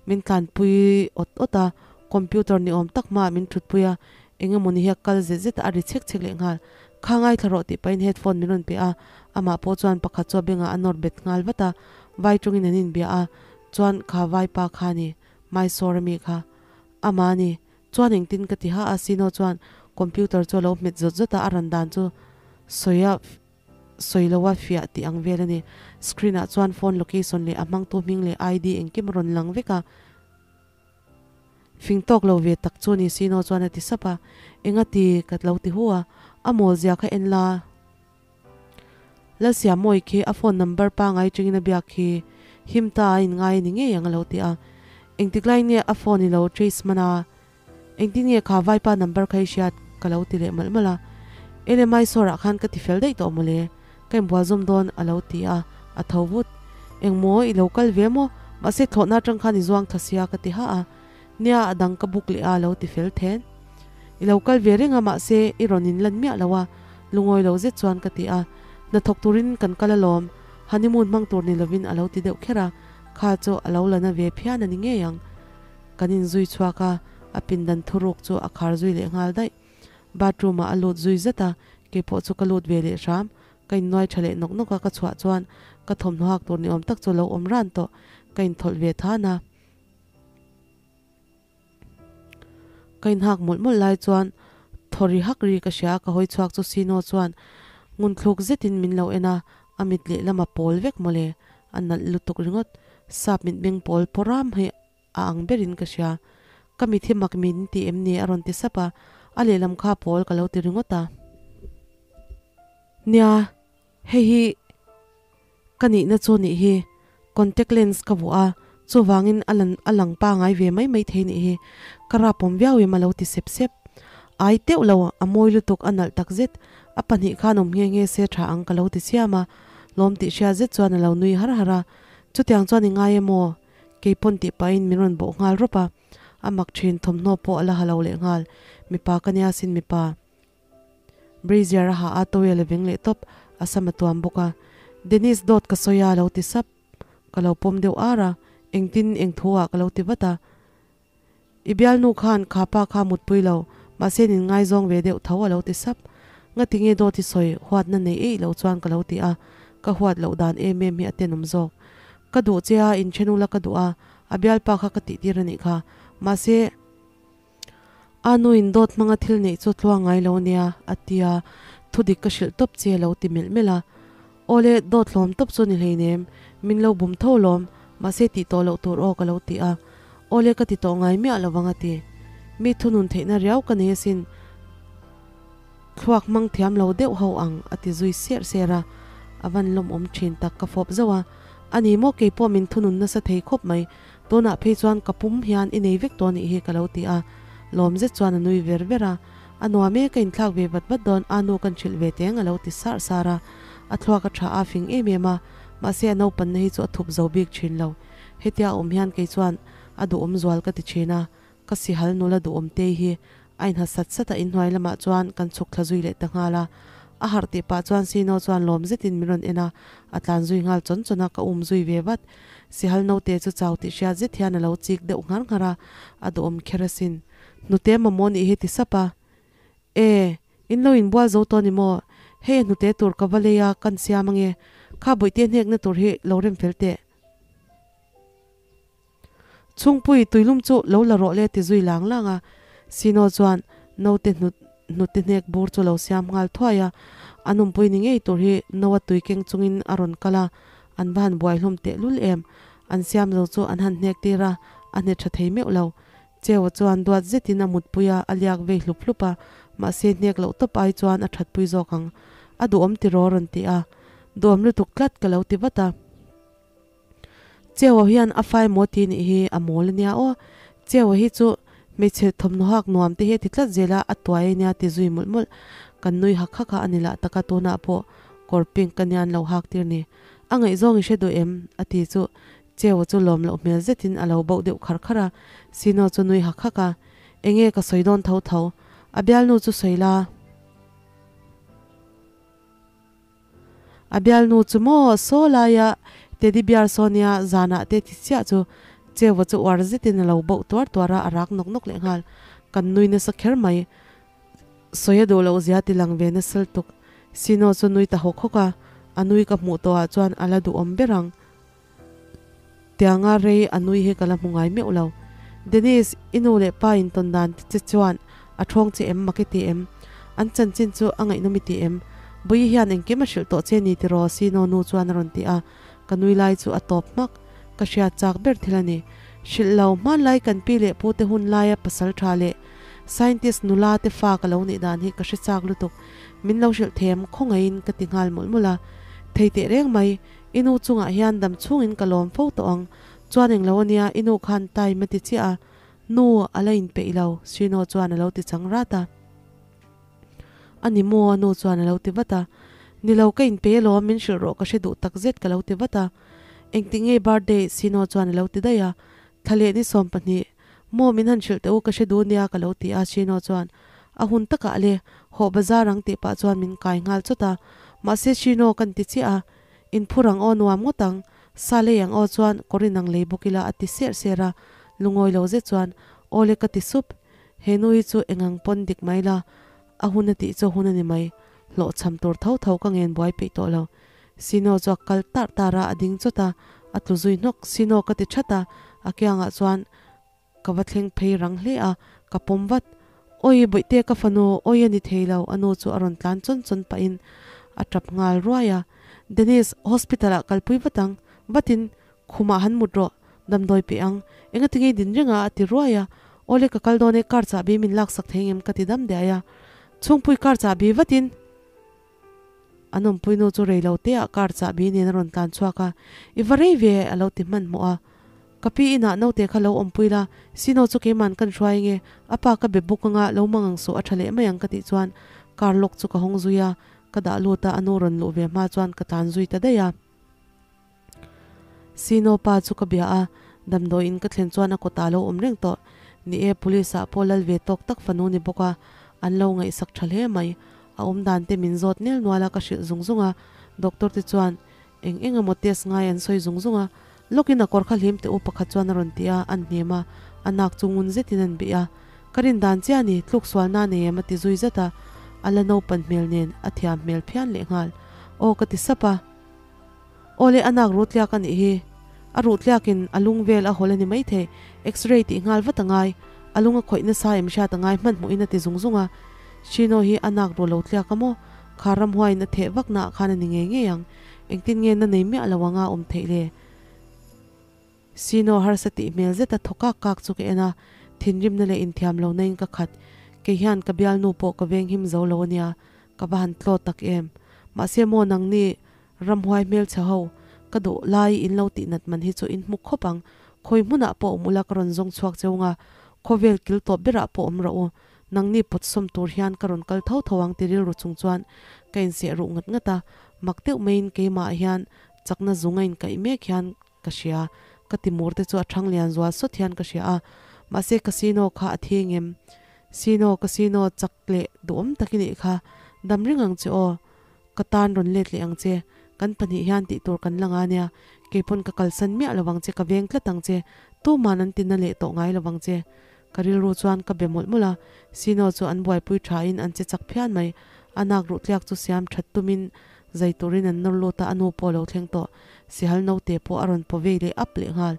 Min tlanpui awt awt a, computer ni awm tak hmaah min thutpui a, eng emaw ni hi a kal zet zet a, a ri chhek chhek leh nghal. Kha ngaithla rawh tih pahin headphone min rawn pe a, amah pawh chuan pakhat chu a bengah a nawr bet nghal vat a, vai tawngin an inbia a, chuan kha vaipa kha ni, Mysore ami kha. Amah a ni, Chuan engtin ka ti ha a, Sino chuan computer chu a lo hmet zawt zawt a, a ran dan chu sawi a sawi lo a fiah tih ang vel a ni. Screen ah chuan phone location leh a hmangtu hming leh ID engkim a rawn lang vek a. Fing tawk lo ve tak chu ni Sino chuan a ti sap a, Enga ti ka lo ti hu a, a mawl zia kha en la. Lalsiamawi khi a phone number pangai tangin a biak khi him ta a inngai a ni ngei ang a lo ti a. Engtik laiin nge a phone i lo trace hman a? Engtin nge kha vaipa number kha i hriat? ka lo ti leh malh malh a. Ele Mysore ah khan ka ti fel daih tawh mawle, ka inbual zawm dawn a lo ti a, a tho vut. Engmaw i lo kal ve maw? Mahse thlawhna atang khan i zuang tha sia ka ti ha a. Nia a dang ka book leh a lo ti fel then. I lo kal ve reng a mahse i rawn in lan miah lo a, lungawi lo zet chuan ka ti a. Hnathawk turin kan kal alawm, honeymoon hmang tur ni lovin a lo ti deuh kher a, kha chu a lo la na ve phian a ni ngei ang. Kan inzui chhuak a, a pindan thuruk chu a khar zui leh nghal daih. Bathroom ah a lut zui zet a, keipawh chu ka lut ve leh hram. Ka innuai tha leh nawk nawk a, ka chhuah chuan ka thawmhnaw hak tur ni awm tak chu a lo awm ran tawh. Ka inthawlh ve than a. Ka inhak mawlh mawlh lai chuan thaw ri hak ri ka hria a, ka hawi chhuak chu Sino chuan ngun thluk zetin min lo en a, a mit lehlam a pawl vek mawle, a nalh lutuk ringawt, sap mitmeng pawl pawram hi a ang berin ka hria. Ka mit hi mak min ti em ni a rawn ti sap a, a lehlam kha pawl ka lo ti ringawt a. Nia, hei hi. Ka nihna chu nih hi, contact lens ka vuah a, chuvangin a lan a lang pangai ve mai mai thei nih hi, ka rapawm viau em a lo ti sep sep. Ai teuh lo, a mawi lutuk a nalh tak zet, a pahnih khan awm nghe nghe se tha ang ka lo ti chiam a, lawm tih hria zet chuan a lo nui har har a, chutiang chuan i ngai em aw? Keipawn tih pahin min rawn bawh nghal rawp a, a mak thin thawmhnaw pawh a la ha lo leh nghal, mipa ka nia sin mipa. Brazier a ha a, towel a veng leh tawp, a sam a tuam bawk a. Dennis dawt ka sawi a, a lo ti sap. Ka lo pawm deuh ar a, Engtin eng thu ah ka lo ti vat a. I bialnu khan kha pa kha mutpui lo, mahse nin ngaizawng ve deuh tho a lo ti sap. Ngatinge dawt i sawi huatna nei eih lo chuan ka lo ti a, ka huat loh dan em em hi a tenawm zawk. Ka duh che a, inthen ula ka duh a, a bialpa kha ka tihtir a nih kha. Mahse, a nuin dawt hmanga thil neih chu tluang ngai lo nia a ti a, thudik ka hrilh tawp che a lo ti melh melh a. Awle, dawt hlawm tawp chu ni hleinem, min lo bum tho lawm, mahse tih tawh loh tur aw ka lo ti a. Awle ka ti tawh ngai miah lovang a ti. Mi thunun theihna riau ka nei asin, thluak hmang thiam lo deuh ho ang a ti zui ser ser a, a van lawmawm thin tak ka fawp zauh a. A ni maw keipawh min thunun nasa thei khawp mai, tunah phei chuan ka pum hian i nei vek tawh nih hi ka lo ti a, lawm zet chuan a nui ver ver a. A nuam e, ka inthlak ve vat vat dawn, a nu kan hrilh ve teng a lo ti sar sar a. A thluak a tha a fing em em a, mahse a naupanna hi chu a thup zo bik thin lo. Hetia a awm hian kei chuan a duhawm zual ka ti thin a, ka sihal nula duhawm te hi a inha sat sat a, inhnuai lamah chuan kan chhuk thla zui leh ta nghal a. A harh tih pah chuan Sino chuan lawm zetin min rawn en a, a tlan zui nghal chawn chawn a, ka um zui ve vat. Sihal naute chu chau tih hriat zet hian a lo chik deuh nghar nghar a, a duhawm kher asin. Hnute mamawh nih hi ti sap a. E, in lo inbual zo tawh ni maw? Hei a hnute tur ka va lei a, kan siam ange. Kha bawihte hnekna tur hi lo rem fel teh. Chhungpui tuilum chu lo la rawh le ti zui lang lang a. Sino chuan naute hnut hnute hnek bur chu lo siam nghal thuai a. A numpui ni ngei tur hi no a tui keng chungin a rawn kal a, an va han buai hlawm tehlul em. An siam zo chu an han hnek tir a, a hne tha thei meuh lo. Cheua chuan duat zetin a mutpui a, a liak vei hlup hlup a, mahse hnek loh tawp ai chuan a thatpui zawk ang. A duhawm tiraw rawn ti a. Duhawm lutuk tlat ka lo ti vat a. Cheua hian a fai maw ti nih hi a mawl ania aw. Cheua hi chu hmeichhe thawmhnaw hak nuam te hi a ti tlat zel a, a tuai ania ti zui mawlh mawlh. Kan nui hak hak a, a ni lah taka tunah pawh kawr pink ania an lo hak tir ni. A ngaihzawng i hre duh em? a ti chu Cheu chu lawm loh hmel zetin a lo bauh deuh khar khar a, Sino chu nui hak hak a, Enge ka sawi dawn tho tho, a bialnu chu sawi la. A bialnu chu maw saw laia teddy bear saw nia zanah te ti chiah chu Cheua chu uar zetin a lo bauh tuar tuar a, a rak nawk nawk leh nghal. Kan nui nasa kher mai. Sawi a duh loh zia ti lang ve nasal tuk. Sino chu nui ta hawk hawk a, a nui ka hmuh tawhah chuan a la duhawm ber ang. Tianga rei a nui hi ka la hmu ngai meuh lo. Dennis, i nu leh pa in tawn dan che chuan a thawng che em mak i ti em? An chanchin chu a ngaihnawm i ti em? Bui hian engkim a hrilh tawh che ni tiraw Sino nu chuan a rawn ti a, ka nui lai chu a tawp hmak. Ka hriat chak ber thil a ni. Hrilh lo, hmanlai kan pi leh pu te hun laia pasal tha leh scientist nula te fa ka lo nih dan hi ka hre chak lutuk. Min lo hrilh them khawngaihin ka ti nghal mawlh mawlh a. Thei teh reng mai. I nu chungah hian dam chhungin ka lawm fo tawh ang. Chuan englo ania, i nu khan time a ti chiah a. Nu, a la inpeih lo, Sino chuan a lo ti chang rat a. A ni maw? A nu chuan a lo ti vat a. Ni lo, ka inpeih alawm, min hrilh rawh ka hre duh tak zet ka lo ti vat a. Engtik nge birthday? Sino chuan a lo ti daih a. Thla leh ni 12. Maw min han hrilh teh u ka hre duh nia ka lo ti a, Sino chuan a hun takah le, hawh bazar ang tih pah chuan min kai nghal chawt a. Mahse Sino kan ti chiah a. In phur ang aw nuam ngawt ang, sa lei ang aw chuan kawr in ang lei bawk ila a ti ser ser a, lungawi lo zet chuan aw le ka ti sup, he nu hi chu eng ang pawn dik mai la, a hun a tih chu a hun a ni mai, hlawhchham tur tho tho ka ngen buai peih tawh lo. Sino chu a kal tar tar a, a ding chawt a, a tlu zui hnawk, Sino ka ti that a, a kiangah chuan Ka va thleng phei rang hle a, ka pawm vat. Awi, Bawihte ka fanu, awi a ni thei lo, a nu chu a rawn tlan chawn chawn pahin a tap nghal ruai a. Dennis, hospital ah kalpui vat ang, vatin khumah han mut rawh, damdawi pe ang, engati ngei din reng a a ti ruai a. Awle ka kal dawn e, car chahbi min laksak thei ngem ka ti dam diai a. Chhungpui car chahbi vatin. A nawmpui nu chu rei lo te ah car chahbi nen a rawn tlan chhuak a, I va rei ve a lo ti hmanhmawh a. Ka pi inah naute kha lo awmpui la, Sino chu keiman kan hruai nge, a pa ka be bawk anga lo mang ang suh a tha leh mai ang ka tih chuan car lock chu ka hawng zui a, ka dah lut a, a nu rawn luh ve hma chuan ka tlan zui ta daih a. Sino pa chu ka bia a, damdawi in ka thlen chuan a kawtah a lo awm reng tawh. Ni e, police ah pawh lal ve tawk tak fanu ni bawk a, an lo ngaihsak tha hle mai. A awm dan te min zawt nel nual a ka hrilh zung zung a, doctor te chuan eng eng emaw test ngai an sawi zung zung a. Lawkin a kawr kha hlim teh u pakhat chuan a rawn ti a, an hnem a, a nak chu ngun zetin an bih a. Ka rin dan chiah a ni, tluk sualna nei em a ti zui zat a, a la naupan hmel nen a thiam hmel phian lehnghal. Aw ka ti sap a. Aw le a nak ru tliak a nih hi. A ruh tliakin a lung vel a hawl a ni maithei, X-ray tih nghal vat a ngai. A lung a khawih nasa em hriat a ngai hmanhmawhin a ti zung zung a. Shino hi a nak ru lo tliak a maw? Kha ramhuaiin a theh vak naah khan a ni ngei ngei ang. Engtin nge na nei miah lo anga awm theih le? Shino harsa tih hmel zeta thaw kak kak chu ka en a, thinrimna leh inthiam lo nain ka khat. Kei hian ka bialnu pawh ka venghim zo lo a nia, ka va han tlaw tak em. Mahse maw nangni ramhuai hmelchhe ho, ka duh lai in lo tih nat man hi chu in hmu khawp ang. Khawi hmunah pawh awm ula ka rawn zawng chhuak cheu nga, khawvel kil tawp berah pawh awm rawh u. Nangni pawt sawm tur hian ka rawn kal tho tho ang ti rilru chung chuan ka inseh ruh ngat ngat a, mak deuh maiin keimah ah hian chakna zung a inkaih mek hian ka hria, ka ti mur te chu a thang lian zual sawt hian ka hria a, mahse casino kha a thi ngem? Sino, casino chak leh duhawm tak i nih kha, dam ring ang che aw, ka tan rawn let leh ang che, kan pahnih hian tih tur kan la nga nia, keipawn ka kalsan miah lo vang che, ka veng tlat ang che, tuman an tina leh tawh ngai lo vang che. Ka rilru chuan ka be mawlh mawlh a, Sino chu an buaipui thain an che chak phian mai. A nak ruh tliak chu siam that tumin zai turin an nawr lut a, a nu pawh a lo thleng tawh. Sihal note pawh a rawn paw vei leh ap leh nghal.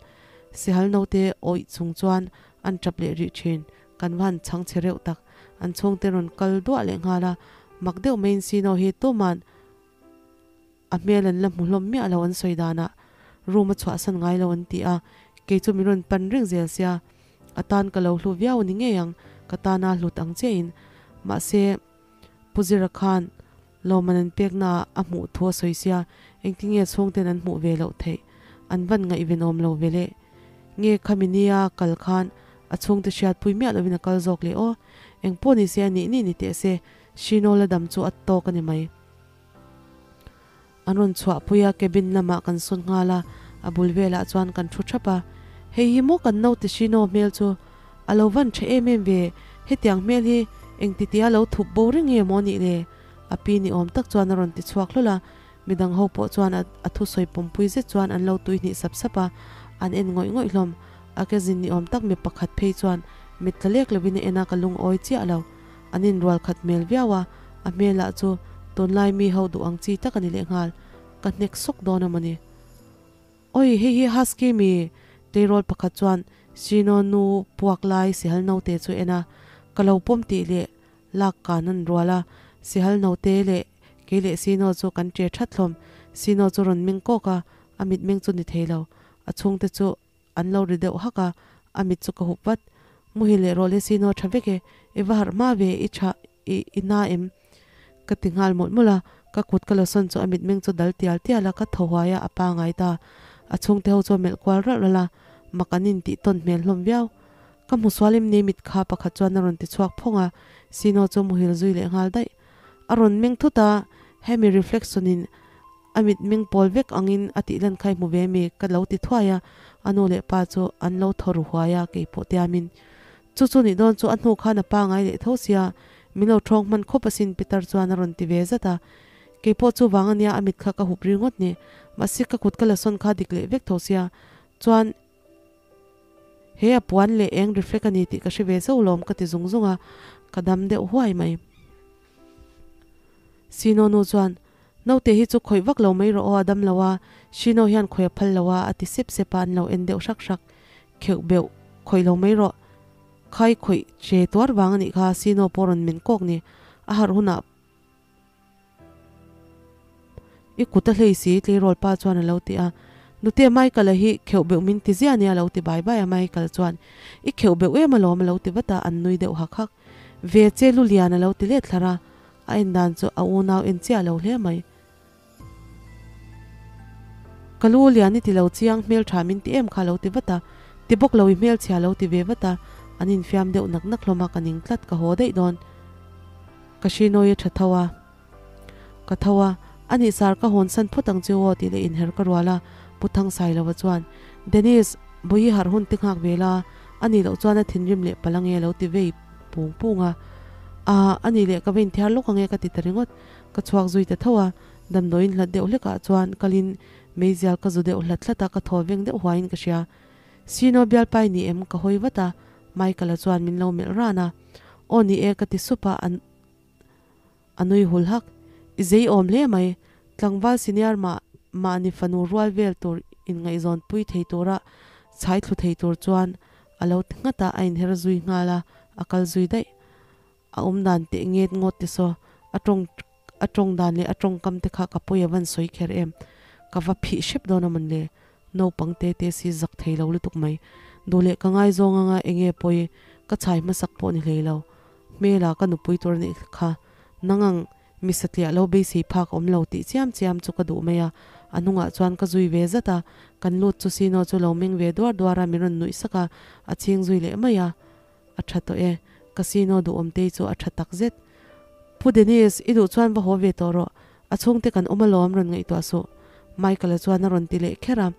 Sihal note awih chung chuan an tap leh rih thin. Kan va han chhang che reuh tak. An chhungte rawn kal duah leh nghal a, mak deuh maiin Sino hi tuman A hmel an la hmu hlawm miah lo an sawi danah room a chhuahsan ngai lo an ti a, kei chu min rawn pan reng zel sia, a tan ka lo hlu viau a ni ngei ang, ka tana hlut ang chiahin. Mahse, Pu Zira khan lawmman an peknaah a hmuh thu a sawi sia, engtin nge chhungten an hmuh ve loh theih? An van ngaihvenawm lo ve le. Nge khami nia kal khan a chhungte hriatpui miah lovin a kal zawk leh aw? Engpawh ni se a nih nih ni teh se, Shino la dam chu a tawk a ni mai. An rawn chhuahpui a, cabin lamah kan sawn nghal a, a bul velah chuan kan thu thap a. Hei hi maw kan naute Shino hmel chu a lo van tha em em ve, hetiang hmel hi engtitia lo thup bo reng nge maw nih le? A pi ni awm tak chuan a rawn ti chhuak hlawl a, midang ho pawh chuan a thusawi pawmpui zet chuan an lo tuihnih sap sap a, an en ngawih ngawih hlawm. A kezin ni awm tak mi pakhat phei chuan mit tla lek lovin a en a, ka lungawi chiah lo. An inrual khat hmel viau a, a hmelah chu tunlai mi ho duh ang chi tak a ni lehnghal, ka hnek sawk dawn a mawni. Awi, hei hi Husky mi tleirawl pakhat chuan Shino nu puak lai sihal note chu en a, ka lo pawm tih leh lak kan an rual a, sihal note leh kei leh Shino chu kan che that hlawm, Shino chu rawn meng kawk a, a mitmeng chu ni thei lo, a chhungte chu An lo ri deuh hak a, a mit chu ka hup vat. Muhil leh rawh le Sino tha vek e, i va harh hma ve, i tha i i na em? Ka ti nghal mawlh mawlh a, ka kut ka la sawn chu a mitmeng chu dal tial tial a, ka tho huai a, a pangai ta. A chhungte ho chu a melh kual ralh ralh a, mak an intih tawn hmel hlawm viau. Ka hmu sual em ni mit kha pakhat chuan a rawn ti chhuak phawng a, Sino chu muhil zui leh nghal daih. A rawn meng thut a, hemi reflection in A mit meng pawl vek angin a tih lan kha i hmu ve mi? Ka lo ti thuai a, a nu leh pa chu an lo thaw ru huai a, kei pawh tiamin. Chu chu nih dawn chu a hnu khan a pa ngai leh tho sia, min lo thawng hman khawp asin Peter chuan a rawn ti ve zat a. Kei pawh chu vang ania a mit kha ka hup ri ngawt ni. Mahse ka kut ka la sawn kha dik leh vek tho sia, chuan he a puan leh eng reflect a ni tih ka hre ve zauh lawm ka ti zung zung a, ka dam deuh huai mai. Sino nu chuan, Naute hi chu khawih vak lo mai rawh aw a dam lo a, Shino hian khawih a phal lo a a ti sep sep a an lo en deuh hrak hrak. Kheuh beuh, khawih lo mai rawh. Khai khawih che tuar vang a nih kha Shino pawh rawn men kawk ni. A harh hunah i kut a hlei si tleirawl pa chuan a lo ti a. Nute Michael-a hi kheuh beuh min ti ziah nia a lo ti bai bai a Michael chuan i kheuh beuh em alawm a lo ti vat a an nui deuh hak hak. Ve che Lulian a lo ti let thlar a. A en dan chu a unau en chiah lo hle mai. Ka lu lian i ti lo chiang hmel tha min ti em kha lo ti vat a, ti bawk lo i hmel chhia lo ti ve vat a, an infiam deuh nak nak hlawm a ka ning tlat ka haw daih dawn. Ka hri nawi a tha tho a, ka tho a, a nih sar ka hawn san phawt ang chu aw tih leh inher ka rual a, Pu Thangsailova chuan, Dennis, Bawihi harh hun ti nghak ve la, a nih loh chuan a thinrim leh palh ange lo ti vei pung pung a. Aa, a nih leh ka va inthiar lawk ange ka ti ta ringawt. Ka chhuak zui ta tho a, damdawiin hlat deuh hlekah chuan kalin Meizial ka zu deuh hlat hlat a, ka thaw veng deuh huaiin ka hria. Sino bialpai ni em? Ka hawi vat a, Michael-a chuan min lo melh ran a. Aw ni e ka ti sup a, a nui hul hak. I zei awm hle mai, tlangval senior mah mahni fanu rual vel tur inngaihzawn pui thei tura chhai thlu thei tur chuan a lo ti nghat a, a inher zui nghal a, a kal zui daih. A awm dan teh nget ngawt te saw, a tawng a tawng dan leh a tawngkam te kha ka pawi a van sawi kher em? Ka va phih hrep dawn a mawn le? Naupang te te si zak thei lo lutuk mai. Duh leh ka ngaizawng anga enge pawi ka chhai hmasak pawh ni hlei lo. Hmela ka nupui tur anih kha nangang mi satliah lo beisei phak awm lo tih chiam chiam chu ka duh mai a, a hnungah chuan ka zui ve zat a, kan lut chu Sino chu lo meng ve duar duar a min rawn nuih sak a, a chhing zui leh mai a. A tha tawh e, Casino duhawmtei chu a tha tak zet. Pu Dennis, i duh chuan va haw ve tawh rawh, a chhungte kan awm alawm rawn ngaihtuah suh. Michael-a chuan a rawn ti leh kher a,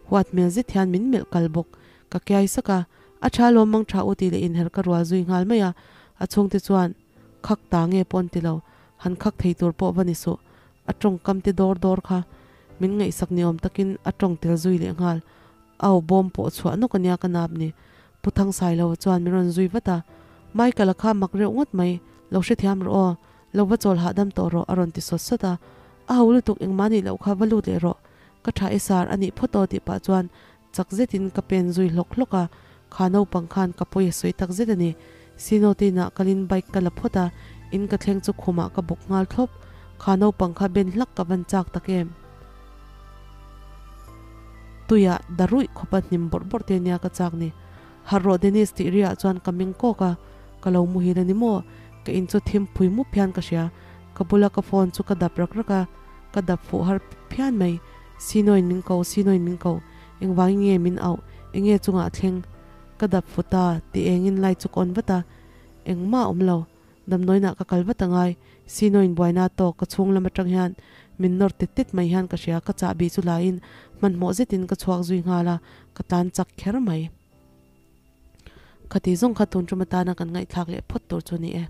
huat hmel zet hian min melh kal bawk. Ka kiai sak a, a tha alawm mang tha u tih leh inher ka rual zui nghal mai a, a chhungte chuan khak ta nge pawh an ti lo, han khak thei tur pawh va ni suh. A tawngkam te dawr dawr kha min ngaihsak ni awm takin a tawng tel zui leh nghal. Au bawm pawh chhuah nawk ania ka nap ni. Pu Thangsailo chuan min rawn zui vat a, Michael-a kha mak reuh ngawt mai, lo hrethiam rawh aw, lo va chawl hahdam tawh rawh a rawn ti sawt sawt a. A ho lutuk engmah nih loh kha va lut leh rawh, ka tha e sar a nih phawt aw tih pah chuan chak zetin ka pen zui hlawk hlawk a, kha naupang khan ka pawi a sawi tak zet a ni. Sino te inah kalin bike ka la phawt a, in ka thleng chu khumah ka bawk nghal thlawp, kha naupang kha ben hlak ka van chak tak em. Tuiah daruih khawpa hnim bawrh bawrh te nia ka chak ni. Harh rawh Dennis tih riah chuan ka meng kawk a, ka lo muhil a ni maw? Ka in chu thim phui mup hian ka hria. Ka bula ka phone chu ka dap rak rak a, ka dap fuh har phian mai. Sinoin min ko, Sinoin min ko, engvangin nge min auh, enge chungah thleng? Ka dap fu ta tih engin light chu ka on vat a, engmah a awm lo. Damdawiinah ka kal vat angai, Sinoin buaina tawk ka chhung lam atang hian min nawr tet tet mai hian ka hria, ka chahbi chu laiin hmanhmawh zetin ka chhuak zui nghal a, ka tlan chak kher mai. Khati zawng kha tun tum atana kan ngaihthlak leh phawt tur chu ni e.